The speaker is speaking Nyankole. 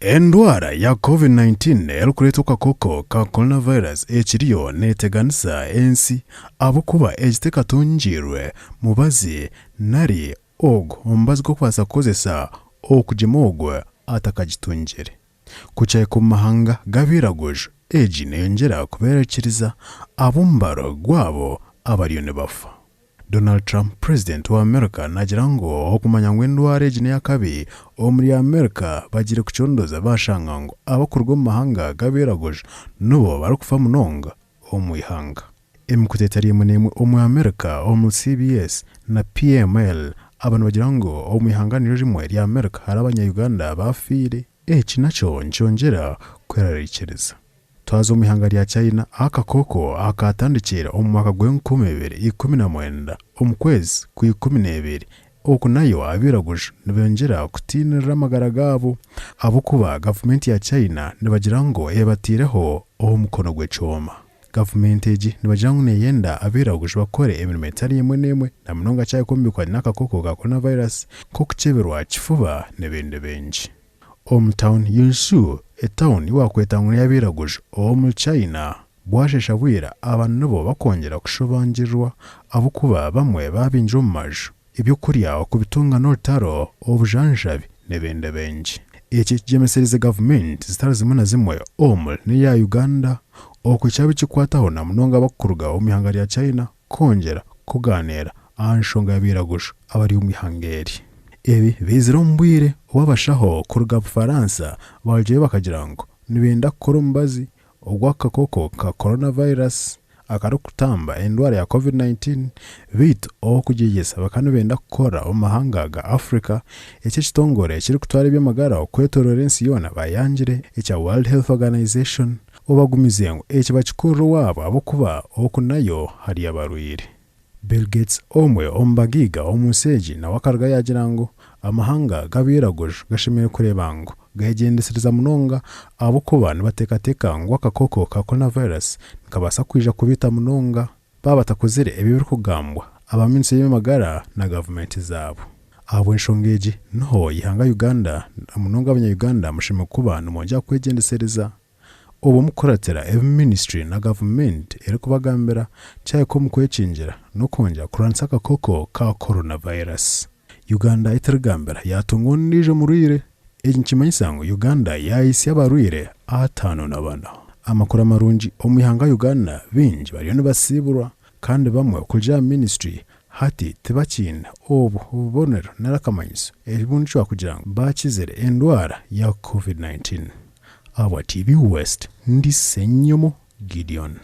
Endwara ya Covid-19 erikureetwa akakooko ka coronavirus ekiriyo neeteganisa ensi ahabw'okuba egi tekatungiirwe mubazi nari ogu omubazi gw'okubaasa kukozesa okugyema ogwo atakagitungire. Ku kyahika omu mahanga g'abairaguju, egi neyongyera kubeerekyereza ab'omubaro gwabo abariyo nibafa. Donald Trump, Purezidenti wa Amerika naagira ngu okumanya ngu endwara egi n'ey'akabi omuri Amerika bagiire kucondooza baashanga ngu abarikuruga omu mahanga g'abairaguju nibo barikufa munonga omu ihanga. Emikutu etari emwe n'emwe omu Amerika omuri CBS na PML aba nibagira ngu omu ihanga niryo rimwe erya Amerika hariho abanya-Uganda abaafiire. Eki nakyo nikyongyera kwerarikiriza. Twaza omu ihanga rya China ahu akakooko aka kaatandikiire omu mwaka gw'enkumi ibiri 19 omu kwezi kwa 12, oku nayo abairaguju nibeyongyera kutiinirira amagara gaabo ahabw'okuba gavumenti ya China nibagira ngu ebataireho omukono gw'ekyoma. Gavumenti egi nibagira ngu neyenda abairaguju bakore emirimo etari emwe n'emwe na munonga kyahika omu bikwataine n'akakooko ka coronavirus nk'okukyeberwa kifuba n'ebindi bingi. Omu tauni Yinsu, etauni ei waakweta ngu n'ey'abairaguju ow'omuri China, bwasheesha bwira abantu nibo bakwongyera kushobangirirwa ahabw'okuba bamwe baabingirwe omu maju, eby'okurya okubitunga n'orutaro, obujanjabi n'ebindi bingi. Eki kigyemesereize gavumenti zitari zimwe na zimwe omuri n'eya Uganda okuhikya abu kikukwataho na munonga abarikuruga omu ihanga rya China kwongyera kugaaniira aha nshonga y'abairaguju abari omu ihanga eri. Ebi biizire omu bwire obu abashaho kuruga Bufaransa baarugireyo bakagira ngu nibenda kukora omubazi ogw'akakooko ka coronavirus akarikutamba endwara ya Covid-19 beitu okugyegyesa bakaba nibenda kukora omu mahanga ga Africa eki ekitongore ekirikutwara eby'amagara okwetoroora ensi yoona bayangire ekya World Health Organization obagumize ngu eki bakikorere owaabo ahabw'okuba oku nayo hariyo abarwaire. Bill Gates omwe omu bagaiga omu nsi egi nawe akaruga yaagira ngu amahanga g'abairaguju gashemereire kureeba ngu gayegyendesereza munonga ahabw'okuba nibateekateeka ngu akakooko ka coronavirus nikabaasa kwija kubaita munonga baaba batakozire ebi ebirikugambwa aba minisitule y'eby'amagara na gavumenti zaabo. Ahabw'enshonga egi niho eihanga Uganda na munonga abanya-Uganda mushemereire kuba nimwongyera kwegyendesereza. Obwo mukukuratira ebi minisitule na gavumenti erikubagambira kyahika omu kwekingira n'okwongyera kurwanisa akakooko ka coronavirus. Uganda eterigambira yaatunga ondiijo murwaire. Eki nikimanyisa ngu Uganda yaahitsya abarwaire 54. Amakuru amarungi, omu ihanga Uganda baingi bariyo nibasiiburwa kandi bamwe okurugiirira aha minisitule hati tibakiine obwo bubonero nari akamanyiso obundi kugira ngu baakizire endwara ya Covid-19. Ahabwa TV West, ndi Ssenyomo Gideon.